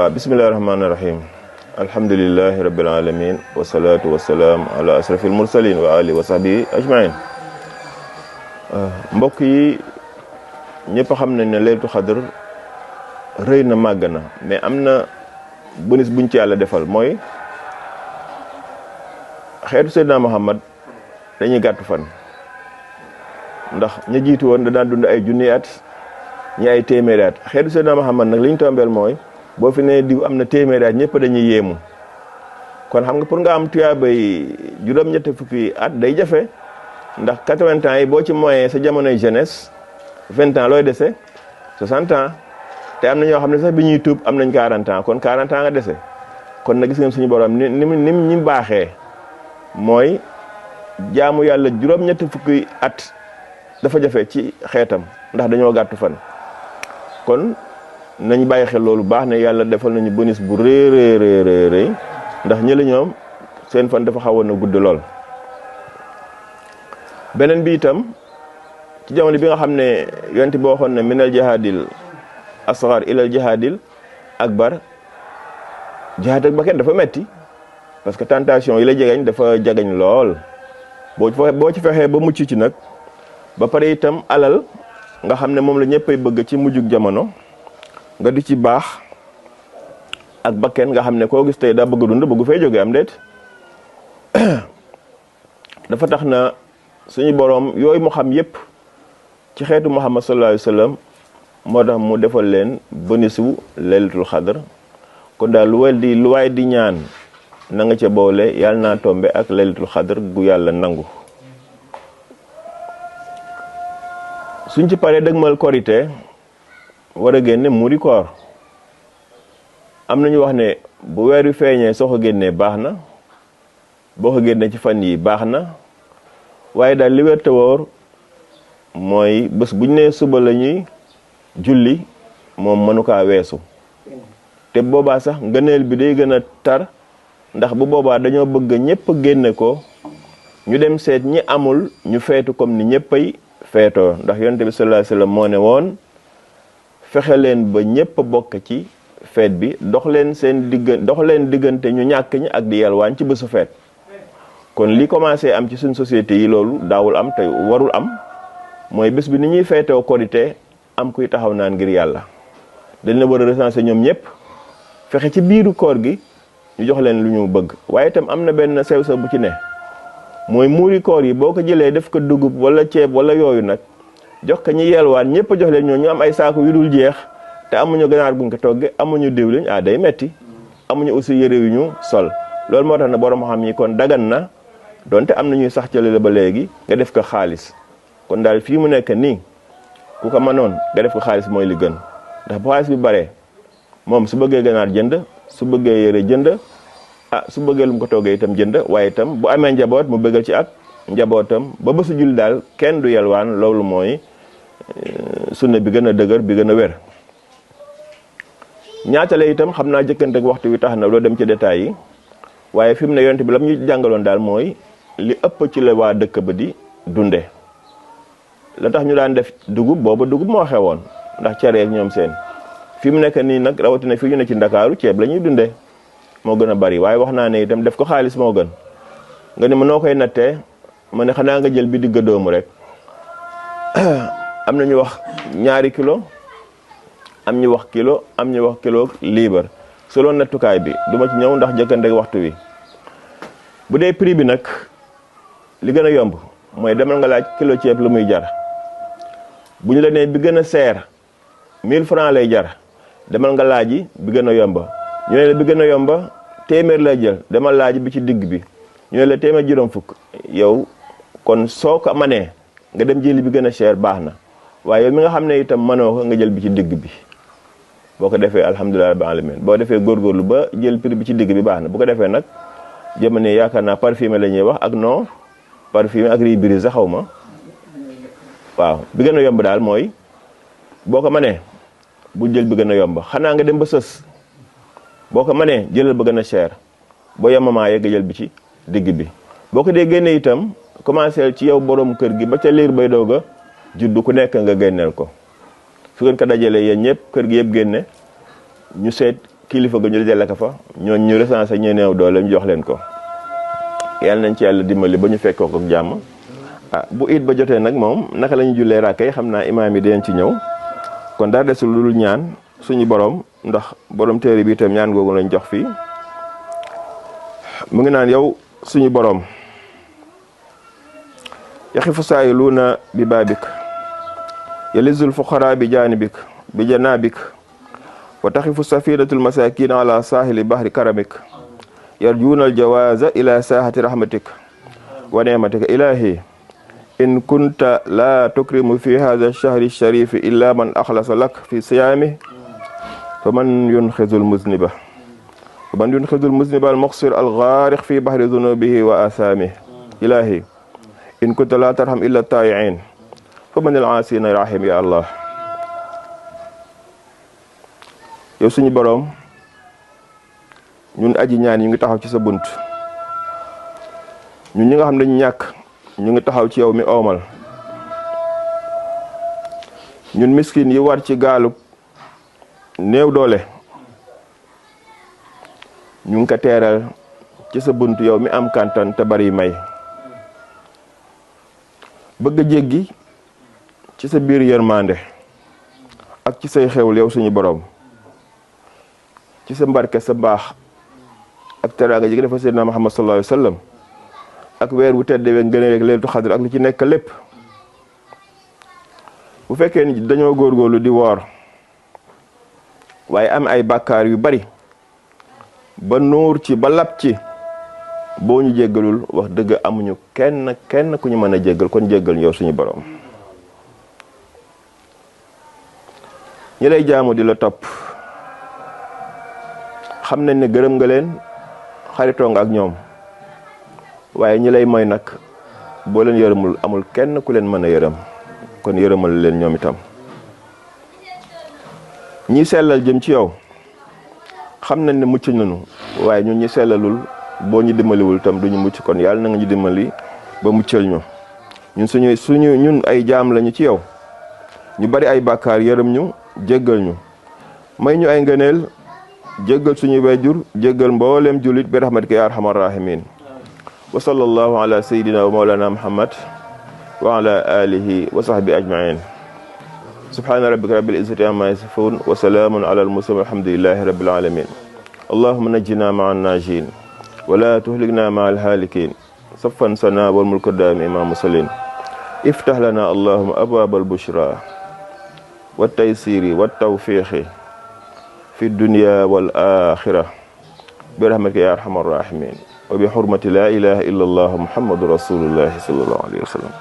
Bismillahirrahmanirrahim. Alhamdulillahi rabbil alamin wassalatu wassalamu ala asrafil mursalin wa alihi wa sahbihi ajmain. Mbokk yi ñëpp xam nañ ne laylatul xadr rëy na màgg na mais am na bonus buñ ci yàlla defal mooy xeetu Seydina Muhammad dañuy gàttu fan ndax ña jiitu woon da daan dund ay junni at ñi ay téeméeri at xeetu Seydina Muhammad nag li ñu tombeel mooy boo fi ne diw am na téeméeri at ñëpp dañuy yéemu kon xam nga pour nga am tuyaabay juróom-ñetti fukki at day jafe ndax 80 ans yi boo ci moyen sa jamonoy jeunesse 20 ans looy dese 60 ans te am na ñoo xam ne sax bi ñuy tuub am nañ 40 ans kon 40 ans nga dese kon nag gis ngeen suñu borom ni ñi baaxee mooy jaamu yàlla juróom-ñetti fukki at dafa jafe ci xeetam ndax dañoo gàttu fan kon nañ bàyyi xel loolu baax ne yàlla defal nañu bonus bu rëy ndax ñëla ñoom seen fan dafa xawoon a gudd lool. beneen bi itam ci jamono bi nga xam ne yonent boo waxoon ne minal jihadil asghar ilal jihadil akbar jihaad ak bakkan dafa metti parce que tentation yi la jegeñ dafa jagañ lool boo ci fexee ba mucc ci nag ba pare itam alal nga xam ne moom la ñëppay bëgg ci mujjug jamono nga di ci baax ak bakken nga xam ne koo gis tey daa bëgg dund bëggu fay jóge am déet dafa tax na suñu boroom yooyu mu xam yépp ci xeetu Muhammad sallallahu alayhi wasallam moo tax mu defal leen bonusu laylatul xadr kon daal lu waay di ñaan na nga ca boole yàlla naa tombe ak laylatul xadr gu yàlla nangu. suñ ci paree dëgmal korite war a génne muuri koor am nañu wax ne bu weer wi feeñee soo ko génnee baax na boo ko génnee ci fan yi baax na waaye daal li wér te wóor mooy bés buñ nee suba la ñuy julli moom mënu kaa weesu te boobaa sax ngëneel bi day gën a tar ndax bu boobaa dañoo bëgg ñëpp génne ko ñu dem seet ñi amul ñu feetu comme ni ñëppay feetoo ndax yonent bi sallallahu alayhi wasallam moo ne woon fexe leen ba ñëpp bokk ci feet bi dox leen diggante ñu ñàkk ñi ak di yalwaan ci bésu feet kon li commencé am ci suñ société yi loolu daawul am te warul am mooy bés bi ni ñuy feetoo korité am kuy taxaw naan ngir yàlla dañ la war a recenser ñoom ñëpp fexe ci biiru koor gi ñu jox leen lu ñu bëgg waaye itam am na benn sew-sew bu ci ne mooy muuri koor yi boo ko jëlee def ko dugub wala ceeb wala yooyu nag jox ko ñi yelwaan ñëpp jox leen ñoo ñu am ay saako yu dul jeex te amuñu ganaar buñ ko togge amuñu diwliñ day metti amuñu aussi yëre yu ñu sol loolu moo tax na borom xam ñi kon dagan na donte am na ñuy sax ca la ba léegi nga def ko xaalis kon daal fii mu nekk nii ku ko mënoon nga def ko xaalis mooy li gën ndax bu xaalis bi bare moom su bëggee ganaar jënd su bëggee yëre jënd su bëggee lu mu ko toggee itam jënd waaye itam bu amee njaboot mu bëggal ci ak njabootam ba bésu julli daal kenn du yelwaan loolu mooy sunna bi gën a dëgër bi gën a wér. ñaatale itam xam naa jëkkante ak waxtu wi tax na loo dem ci détails yi waaye fi mu ne yonent bi la mu ñu jàngaloon daal mooy li ëpp ci la waa dëkk ba di dunde la tax ñu daan def dugub booba dugub moo xewoon ndax cere ak ñoom seen fi mu nekk nii nag rawatina fii ñu ne ci Ndakaaru ceeb la ñuy dunde moo gën a bari waaye wax naa ne itam def ko xaalis moo gën nga ne ma noo koy nattee ma ne xanaa nga jël bi digg doomu rek am na ñu wax 2 kilo am ñu wax kilo am ñu wax kilo liibar selon nattukaay bi duma ci ñëw ndax jëkkante waxtu wi bu dee prix bi nag li gën a yomb mooy demal nga laaj kilo ceeb lu muy jar bu ñu la nee bi gën a seer 1000 francs lay jar demal nga laaji bi gën a yomba ñu ne la bi gën a yomba téeméer lay jël demal laaji bi ci digg bi ñu ne la téeméer juróom fukk yow kon soo ko manee nga dem jëli bi gën a cher baax na waaye yow mi nga xam ne itam mënoo ko nga jël bi ci digg bi boo ko defee alhamdulilah rabbil alamin boo defee góorgóorlu ba jël prix bi ci digg bi baax na bu ko defee nag jamono yaakaar naa parfumé la ñuy wax ak non parfumé ak riz brisé xaw ma waaw bi gën a yomb daal mooy boo ko manee bu jël bi gën a yomb xanaa nga dem ba sës boo ko manee jëlal ba gën a cher boo yemamaa yegg jël bi ci digg bi boo ko dee génne itam commencé ci yow borom kër gi ba ca liir bay doog a juddu ku nekk nga génneel ko su ngeen ko dajalee yéen ñëpp kër gi yëpp génne ñu seet kilifa ga ñu dajale ko fa ñooñ ñu recensé ñu néew doole ñu jox leen ko yàlla nañ ci yàlla dimbali ba ñu fekkoo ko jàmm. Bu it ba jotee nag moom naka la ñu jullee raaka yi xam naa imaam yi dinañ ci ñëw kon daa desul lu dul ñaan suñu borom ndax borom téere bi itam ñaan googu lañ jox fii mu ngi naan yow suñu borom yaxifu saayiluuna bi baabik yalizul fuqaraa bi jaanibik bi janaabik wa taxifu safinatul masakin ala sahili bahri karamik yarjuuna aljawaaza ila saahati rahmatik wa neematika ilahi in kunta la tukrimu fi hadha ash-shahri ash-sharif illa man akhlasa lak fi siyami faman yunkhizul muzniba al-muqsir al-ghariq fi bahri dhunubihi wa athamihi ilahi in kunta la tarham illa at-ta'i'in faman al-'asina rahim ya Allah. yow suñu borom ñun aji ñaan ñu ngi taxaw ci sa bunt ñun ñi nga xam dañu ñàkk ñu ngi taxaw ci yow mi oomal ñun miskin yi war ci gaalu néew doole ñu ngi ko teeral ci sa bunt yow mi am kantan te bari may bëgg a jéggi ci sa biir yërmande ak ci say xewul yow suñu borom ci sa mbarke sa mbaax ak teraanga ji nga defal Seydina Muhammad sallallahu alayhi wa sallam ak weer wu tedd we ngëneel rek Laylatul Qadr ak lu ci nekk lépp bu fekkee ni dañoo góorgóorlu di woor waaye am ay bàkkaar yu bari ba nuur ci ba lab ci boo ñu jéggalul wax dëgg amuñu kenn ku ñu mën a jéggal kon jéggal yow suñu borom ñi lay jaamu di la topp xam nañ ne gërëm nga leen xaritoo nga ak ñoom waaye ñi lay mooy nag boo leen yërëmul amul kenn ku leen mën a yërëm kon yërëmal leen ñoom itam ñi sellal jëm ci yow xam nañ ne mucc nañu waaye ñun ñi sellalul boo ñu dimbaliwul itam duñu mucc kon yàlla na nga ñu dimbali ba muccal ñu ñun ay jaam lañu ci yow ñu bari ay bàkkaar yërëm ñu jéggal ñu may ñu ay ngëneel jéggal suñu wayjur jéggal mboolem julit bi rahmatika ya arhamar rahimin wa sallallahu ala sayidina wa mawlana muhammad wa ala alihi wa sahbihi ajma'in subhana rabbika rabbil izzati amma yasifun wa salamun ala al mursalin walhamdulillahi rabbil alamin allahumma najjina ma'an najin wa la tuhlikna ma'al halikin saffan sana wal mulku dami imam musallin iftah lana allahumma abwabal bushra wat taysiri wat tawfiqi في الدنيا والآخرة برحمتك يا أرحم الراحمين وبحرمة لا إله إلا الله محمد رسول الله صلى الله عليه وسلم